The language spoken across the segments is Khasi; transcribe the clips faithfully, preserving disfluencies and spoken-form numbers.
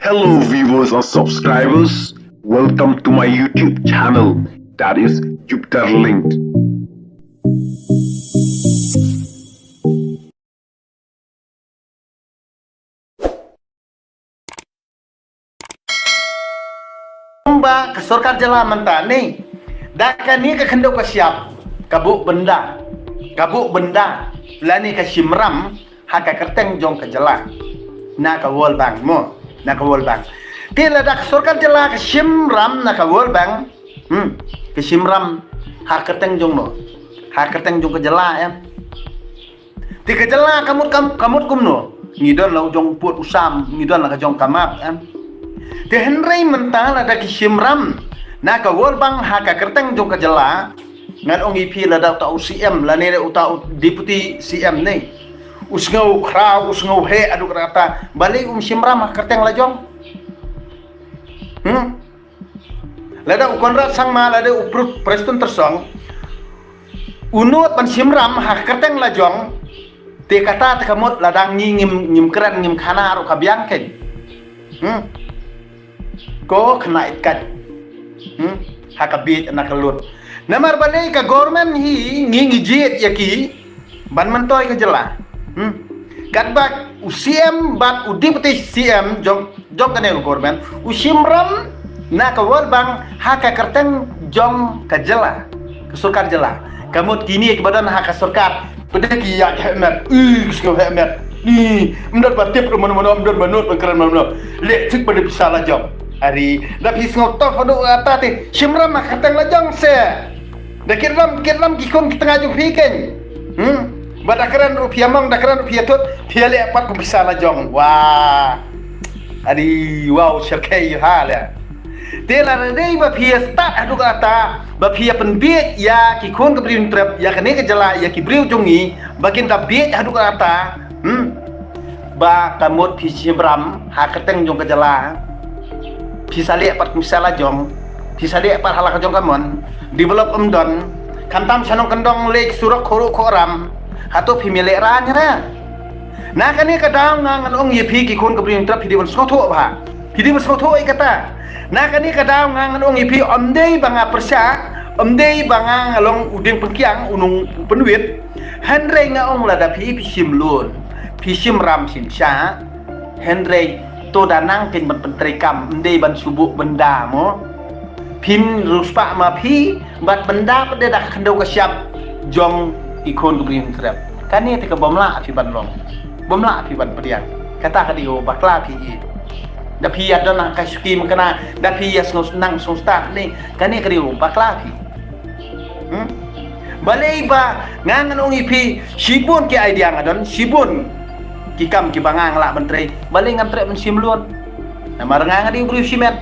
Hello, viewers and subscribers. Welcome to my YouTube channel, that is Jupiter Linked. Kumba ka sorkar jylla mynta ne, da kane ka khyndew ka shyiap, ka buh bynda, ka buh bynda lane ka shim ram ha ka kyrteng jong ka jylla na ka World Bank mo, na ka World Bank. Te lada ka sorkar jylla ka shim ram na ka World Bank, hmm, ka shim ram ha kyrteng jong no, ha kyrteng jong ka jylla em. Te ka jylla ka mut kam, ka mut kumno? Ngi don la u jong u pud u sam, ngi don la ka jong ka map em. Te hynrei mynta lada ki shim ram na ka World Bank ha ka kyrteng jong ka jylla, ngan ong ïa phi lada uta u C M lane uta u deputy C M ne u sngew khraw, u sngew heh haduh katta, balei um shim ram ha kyrteng la jong? Hmm? Lada u Conrad Sangma, lada u Pr-, Prestone Tynsong u nud ban shim ram ha kyrteng la jong, te kata te ka mut lada ngi ngim, ngim kren, ngim khana ruh ka biang kein. Hmm. Ko khynnah ït kat. Hmm. Ha ka bieit na ka lut. Namar balei ka government hi ngi ngi jied ïa ki ban myntoi ka jylla. Hmm. Katba u C M bad u deputy C M jong, jong kane ka government u shim ram na ka World Bank ha ka kyrteng jong ka jylla, ka sorkar jylla. Ka mut kine kiba don ha ka sorkar, pynban ki ïa ki heh met, ih, ki sngew heh met. Ni, ym don ba tip ruh mano mano, ym don ba nud ba kren mano mano. Leh thik ba da pisa la jong. Ari, da phi sngew tough haduh katta te shim ram ha ka kyrteng la jong se. Da kit ram, kit ram ki khun ki tnga jong phi kein. Hmm? Ba da kren ruh phi ïa mong, da kren ruh phi ïa thut, phi ïa leh pat kum pisa la jong. Wah. Adi, wow, shyrkhei ha le. Te lada dei ba phi ïa stad haduh katta, ba phi ïa pynbieit ïa ki khun ka briew nongtrep, ïa kane ka jylla, ïa ki briew jong ngi, ba kin da bieit haduh katta. Hmm? Ba ka mut phi shim ram ha kyrteng jong ka jylla. Phi sa leh pat kum pisa la jong. Phi sa leh pat ha la ka jong ka mon. Develop ym don. Khamtam sha nongkyndong leit surok khoro khoram. Hato phim ïa lehraiñ re? Na kane ka daw nga ngan ong ïa phi ki khun ka briew nongtrep, phi dei ban sngewthuh bha. Phi dei ban sngewthuh ïa kata. Na kane ka daw nga ngan ong ïa phi, ym dei ba nga pyrshah, ym dei ba nga long u dieng pynkiang, u nongpynwit. Hynrei nga ong lada phi, phi shim loan, phi shim ram shim shah, hynrei to da nang kein ban pyntreikam, ym dei ban shu buh bynda mo. Phim riewspah ma phi bad bynda pat de da ka khyndew ka shyiap jong ki khun ka briew nongtrep. Kane te ka bym lah phi ban long, bym lah phi ban pdiang. Kata ka dei kaba bakla phi ïeit. Da phi ïa don ha ka shuki mynta, da phi ïa sngew nang sngew stad ne, kane ka dei kaba bakla phi. Hmm? Balei ba nga ngan ong ïa phi, shibun ki idea nga don, shibun ki kam kiba nga nga lah ban trei. Balei ngam treh ban shim loan? Namar nga nga dei u briew shimet.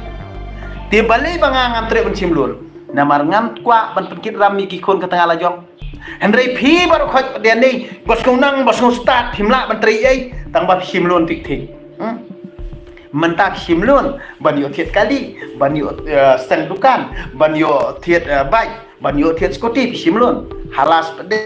Te balei ba nga ngam treh ban shim loan? Namar ngam kwah ban pynkit ram ïa ki khun ka tnga la jong. Hynrei phi baroh khoit pat de ne, ba sngew nang, ba sngew stad, phim lah ban trei ei, tang ba phi shim loan tik tik. Hmm? Mynta phi shim loan ban ïoh thied kali, ban ïoh, eh, seng dukan, ban ïoh thied, eh, bike, ban ïoh thied scooty, phi shim loan. Ha last pat de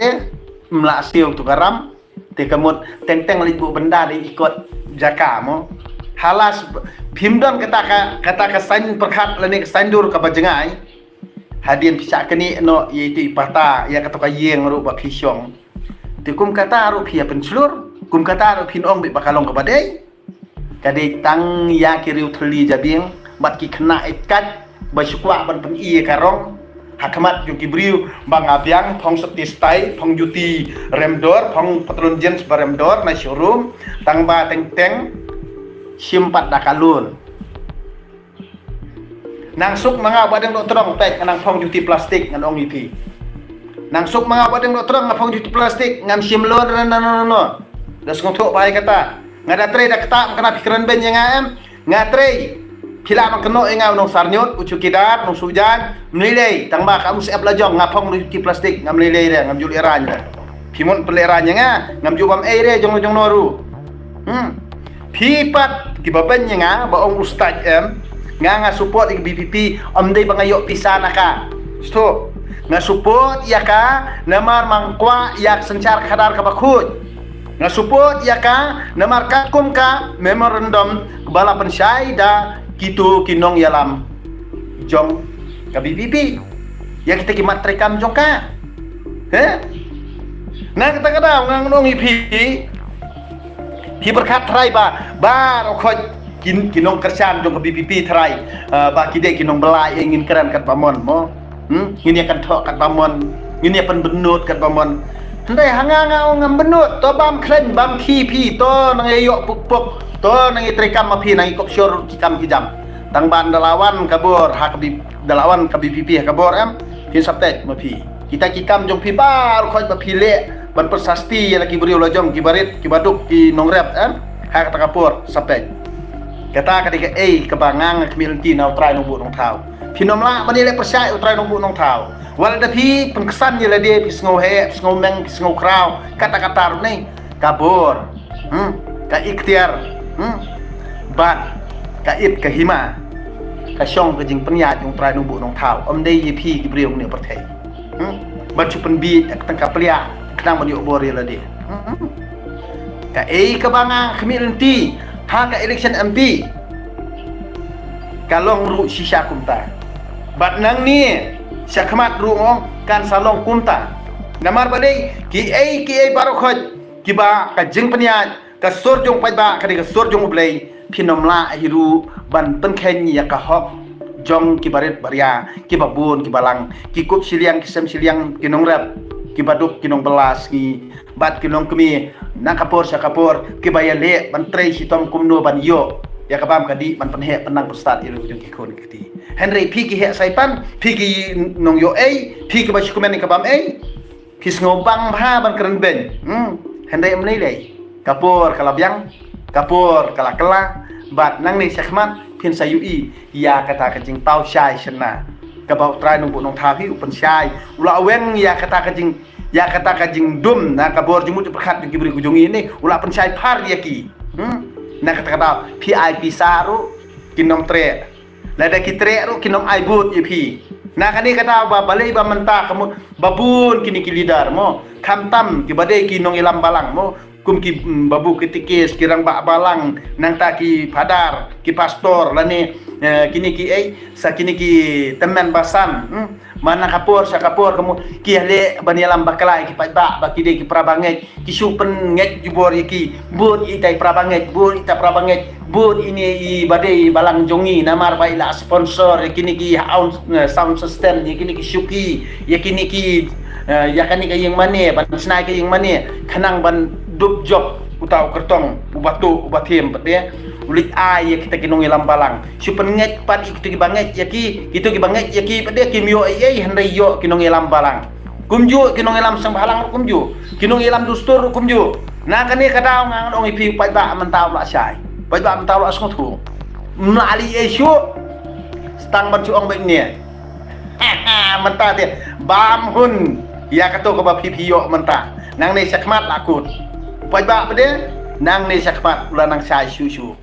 ym lah siew tu ka ram. Te ka mut teng teng leit buh bynda da i kot jaka mo. Ha last phim don kata ka, kata ka sign pyrkhat lane ka sign dur kaba jngai. Hadien phi shah knieh noh ïa itu i pata, ïa kato ka ïing ruh ba phi shong. Te kum kata ruh phi ïa pynshlur, kum kata ruh phin ong beit ba ka long kaba dei. Ka dei tang ïa ki riew thylli jabieng bad ki khynnah ïeit kat ba shu kwah ban pyni ïa ka rong ha khmat jong ki briew ba nga biang phong sopti stai, phong juti remdor, phong patlun jeans ba remdor na showroom, tang ba teng teng shim pat da ka loan. Nang suk ma nga ba dang doh trong, peit, nga nang phong juti plastik, ngan ong ïa phi. Nang suk ma nga ba dang doh trong, nga phong juti plastik, ngam shim loan re, no, no, no, no. Da sngewthuh ba ïa kata. Nga da trei da kata, kane phi kren beiñ ïa nga em. Nga trei. Phi lah ban kynnoh ïa nga u nongsarñiut, u chowkidar, u nongsuh jaiñ, ym lei lei, tang ba ka museb la jong, nga phong juti plastik, ngam lei lei re, ngam ju lehraiñ re. Phi mon pynlehraiñ ïa nga, ngam ju bam ei re, jong jong no ruh. Hmm. Phi pat kiba beiñ ïa nga ba ong u stait em, nga nga support ïa ka V P P, ym dei ba nga ïoh pisa na ka. Sngewthuh. Nga support ïa ka namar nga kwah ïa ka synshar khadar kaba khuid. Nga support ïa ka, namar katkum ka memorandum ba la pynshai da kito ki nongïalam jong ka VPP ïa kita ki mat treikam jong ka. He? Na kata ka daw nga ong ïa phi, phi pyrkhat trai ba baroh khoit ki, ki nongkyrshan jong ka VPP trai, eh, ba ki dei ki nongblai, eh, ngin kren katba mon mo. Hmm? Ngin ïa kynthoh katba mon, ngin ïa pynbynnud katba mon. Hynrei ha nga nga ong ngam bynnud, to bam khlaiñ bam khie phi, to nang ïa ïoh puk puk, to nang ïa treikam ma phi, nang ïa kop shor ki kam ki jam. Tang ban da la wan ka bor ha ka bi, da la wan ka VPP ha ka bor em, phin sa peit ma phi. Kita ki kam jong phi baroh khoit ba phi leh ban pynsasti ïa la ki briew la jong, ki barit, ki baduk, ki nongrep em, ha kata ka por sa peit. Kata ka dei kaei kaba nga nga khmih lynti na U Trai Nongbuh Nongthaw. Phin ym lah ban ïaleh pyrshah ïa U Trai Nongbuh Nongthaw. Wat la da phi pynksan ïa lade, phi sngew heh, phi sngew meng, phi sngew khraw, kata kata ruh ne ka bor, hmm, ka iktiar, hmm, bad ka it ka hima, ka shong ka jingpynïaid jong U Trai Nongbuh Nongthaw. Ym dei ïa phi ki briew ne pyrthei. Hmm? Ban shu pynbieit ïa ka tyngka pliah khnang ban ïoh bor ïa lade. Hmm? Kaei kaba nga khmih lynti ha ka election MP ka long ruh shisha kumta. Bad nangne shakhmat ruh nga ong kan sa long kumta. Namar balei, kiei kiei baroh khoit kiba ka jingpynïaid, ka sur jong u paidbah ka dei ka sur jong U Blei, phin ym lah hi ruh ban pynkheiñ ïa ka hok jong ki barit baria, kiba bun kiba lang, ki kup shiliang ki sem shiliang, ki nongrep, ki baduk, ki nongbylla sngi bad ki nongkmie, na ka por sha ka por, kiba ïaleh ban trei shitom kumno ban ïoh ïa ka bam ka dih ban pynheh pynnang pynstad ïa la ki jong ki khun ki kti. Hynrei phi ki heh saipan, phi ki nongïoh ei, phi kiba shu kmen ïa ka bam ei, phi sngewbang bha ban kren beiñ. Hmm. Hynrei ym lei lei, ka por ka la biang, ka por ka la kylla, bad nangne shakhmat phin sa ïohi ïa kata ka jingpaw shai shynna kaba U Trai Nongbuh Nongthaw hi u pynshai. U la weng ïa kata ka jing, ïa kata ka jingdum na ka bor jingmut jingpyrkhat jong ki briew ki jong ngi ne, u la pynshai phar ïa ki. Hmm. Na kata ka daw phi ai pisa ruh kin ym treh. Lada ki treh ruh kin ym ai vote ïa phi. Na kane ka daw ba balei ba mynta ka mut ba bun kine ki leader mo, khamtam kiba dei ki nongïalam balang mo, kum ki, mm, babu katekis, ki rangbah balang, nangta ki phadar, ki pastor lane, eh, kine kiei, sa kine ki tymmen basan, hmm? Ba na ka por sha ka por ka mut ki ïaleh ban ïalam bakla ïa ki paidbah ba ki dei ki para bangeit, ki shu pynngeit jubor ïa ki, bun ita i para bangeit, bun ita para bangeit, bun ine i ba dei balang jong ngi, namar ba i la sponsor ïa kine ki sound, eh, sound system, ïa kine ki shuki, ïa kine ki, eh, ïa kane ka ïing mane, ban shna ïa ka ïing mane khnang ban dup jop uta u kyrtong, uba tuh, uba thiem pat de. U leit ai ïa kita ki nongïalam balang. Shu pynngeit pat ïa kito kiba ngeit ïa ki, kito kiba ngeit ïa ki pat de kim ïoh ei ei, hynrei ïoh ki nongïalam balang. Kumjuh ki nongïalam seng bhalang ruh kumjuh. Ki nongïalam dustur ruh kumjuh. Na kane ka daw nga ngan ong ïa phi, paidbah mynta u la shai. Paidbah mynta u la sngewthuh. Ym lah lei ei shuh. Stang ban shu ong beit ne. Mynta te bam hun ïa kato kaba phi phi ïoh mynta. Nangne shakhmat la kut. Paidbah pat de, nangne shakhmat u la nang shai shuh shuh.